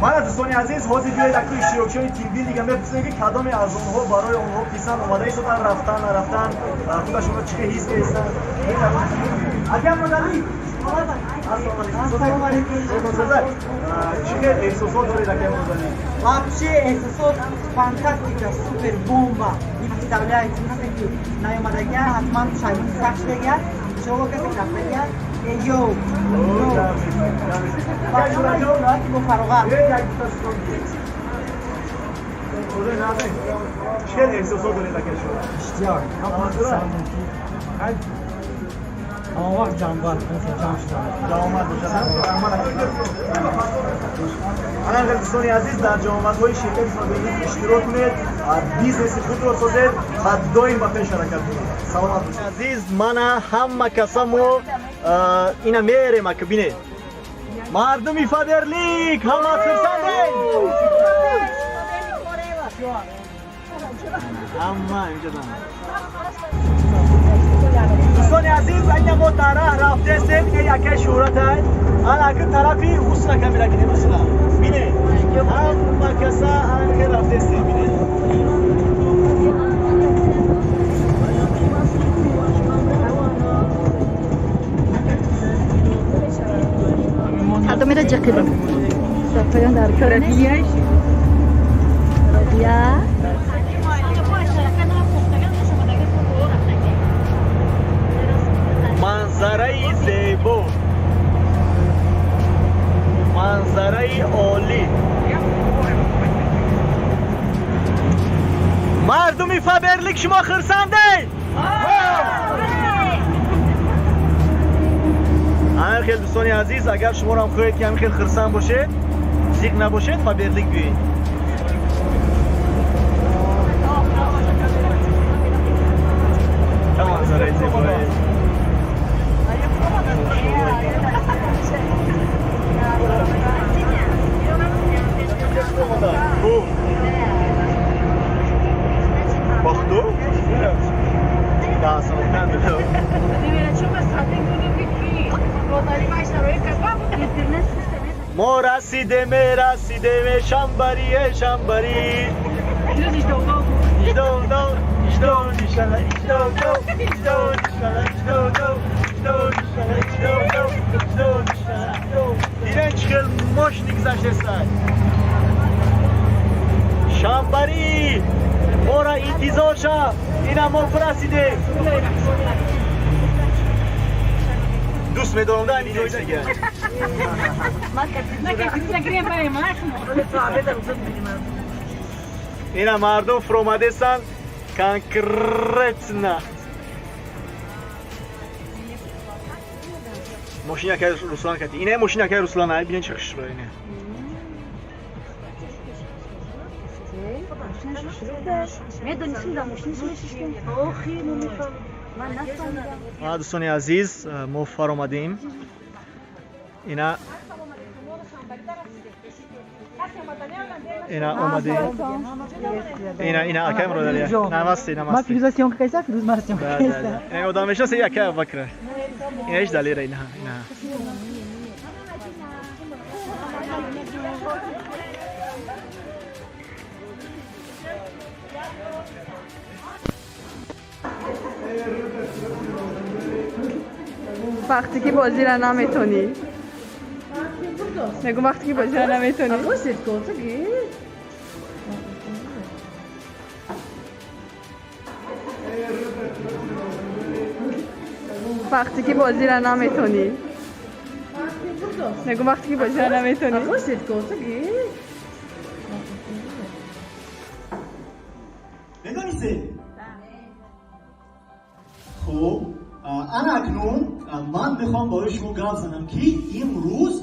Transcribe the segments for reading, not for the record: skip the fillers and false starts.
Мана, дӯстони азиз, ҳозир биёед, акну иштирокчиёни тимбилдинга мепурсем, ки кадоме аз онҳо барои онҳо писанд омада истодан, рафтан, нарафтан, худашонро чӣ хел ҳис меистанд. Ака Муродалӣ, ассалому алайкум. Чӣ хел эҳсосот доред, акай Муродалӣ? Вообще эҳсосот фантастика, супер, бомба. Не представляете, касе ки наомадагия, ҳатман пушаймони сахт шудагия. Иншоалло, касе ки рафтагия, эйо бо фароғат. Як чӣ хел эҳсосот доред, акай шумо? Иштиёқ. Ҳамон вақт ҷамъбанд ҷамъ шудам. Ҷамъомад бошад. Ана, дӯстони азиз, дар ҷамъомадҳои ширкати Фаберлик иштирок кунед, бизнеси худро созед ва доим ба пеш ҳаракат кунед. Саломат бошед. Азиз, мана ҳама каса мо ина мерем. Ака, бинед, мардуми Фаберлик ҳама хурсандем, ҳама инҷодан. Дӯстони азиз, айна мо дар раҳ рафтестем. Ина якай шӯҳратай. Ана, аки тарафи Ҳусна камера кинем. Ҳусна, бине, ҳама каса анхе рафтестем, бине. Кадомеро ҷиқибам? Дар поён дар кор нест. Робия. Манзараи зебо, манзараи олӣ. Мардуми Фаберлик, шумо хурсандед? Ҳамин хел, дӯстони азиз, агар шуморо хоҳед, ки ҳамин хел хурсанд бошед, зиқ набошед, Фаберлик биёед. Ча манзараи зебое! Хуб. Бахту? Да, Самарканд. Мо расидем, расидем, шамбарие, шамбари. Иждов, иждов, ишала, иждов, иждов, ишала, иждов, иждов, ишала, иждов, иждов, ишала. Диден, чӣ хел мошини гузаштестай. Шамбарӣ, мора интизор шав, ина мо расидем. Дӯст медорам да ҳамин ҷои дигар. Ина мардум фуромадестанд конкретно. Мошини акай Руслан кати. Ина мошини акай Руслан, ай бинен, чӣ хушро ина. Медонистем, дар мошини мешиштем. Охи, ман нафаҳмидам. Ана, дӯстони азиз, мо фаромадем. Ина омадем. Ина акай Муродалӣ. Намасте, Ма намасте. Фирӯза съёмка кайса, Фирӯз мара съёмка Да, да, кайса. да. Ина одам мешнасе, акай Абубакра. Ина иш далера, ина, ина. Вақте ки бозира наметонӣ, мегум, вақте ки бозира наметонӣ. Вақте ки бозира наметонӣ, мегум, вақте ки бозира наметонӣ. Медонистед? Хуб, ана акнун ман мехоҳам барои шумо гап занам, ки имрӯз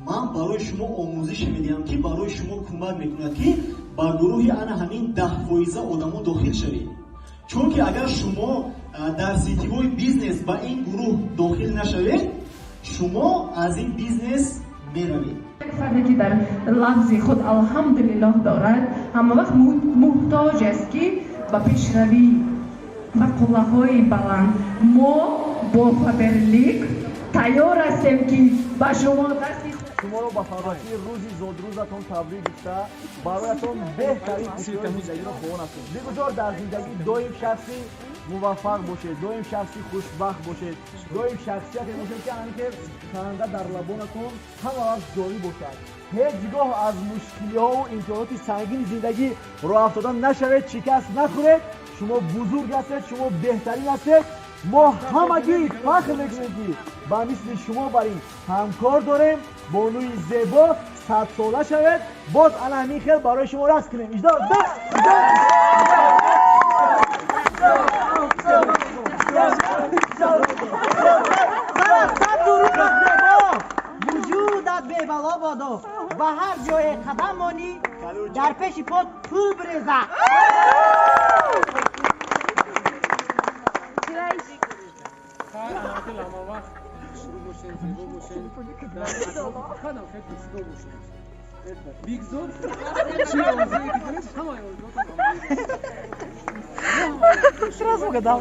ман барои шумо омӯзише медиҳам, ки барои шумо кӯмак мекунад, ки ба гурӯҳи ана ҳамин 10 фоиза одамо дохил шавед. Чунки агар шумо дар сетевой бизнес ба ин гурӯҳ дохил нашавед, шумо аз ин бизнес меравед. Фарде ки дар лафзи худ алҳамдулиллоҳ дорад, ҳама вақт муҳтоҷ аст, ки ба пешравӣ, ба қуллаҳои баланд. Мо бо Фаберлик тайёр ҳастем, ки ба шумо дасти Шуморо ба фаррасии рӯзи зодрӯзатон табрик гуфта, бароятон беҳтарин хушиҳои зиндагиро хоҳон ҳастем. Бигузор дар зиндагӣ доим шахси муваффақ бошед, доим шахси хушбахт бошед, доим шахсияте бошед, ки ҳамин ханда дар лабонатон ҳама вақт ҷорӣ бошад. Ҳеҷ гоҳ аз мушкилиҳову имтиҳоноти сангини зиндагӣ роҳ афтода нашавед, шикаст нахӯред. Шумо бузург ҳастед, шумо беҳтарин ҳастед. Мо ҳамагӣ фахр мекунем, ки ба мисли шумо бар ин ҳамкор дорем. Бонуи зебо, 100-сола шавед, боз ана ҳамин хел барои шумо рақс кунем. Иҷдор. Вуҷудат бебало бодо, ба ҳар ҷое қадам монӣ, дар пеши под пул биреза. Бигзор чи орзуе ки доред, ҳамаи орзуотон. Сразу угадал.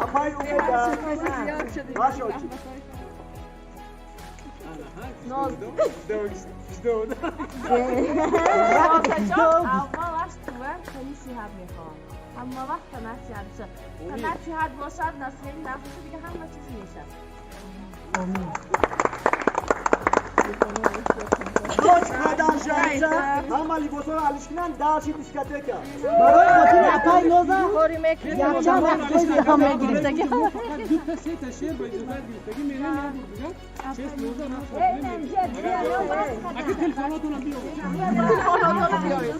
Апай Умеда, ваша очередь. Ҳама вақт танат сиҳат бошад, танат сиҳат бошад, насрин набошад, дига ҳама чиз мешад. Ҳама либосҳоро алиш кунанд, дарши дискотека. Барои хотири апай Ноза якчанд рақсҳои дига мегирифтагӣ. Дута сета шер ба иҷозат гирифтагӣ мерем, як бор дигар чест Ноза рақс. Аки телефонотонро биёред. Телефонотонро биёред.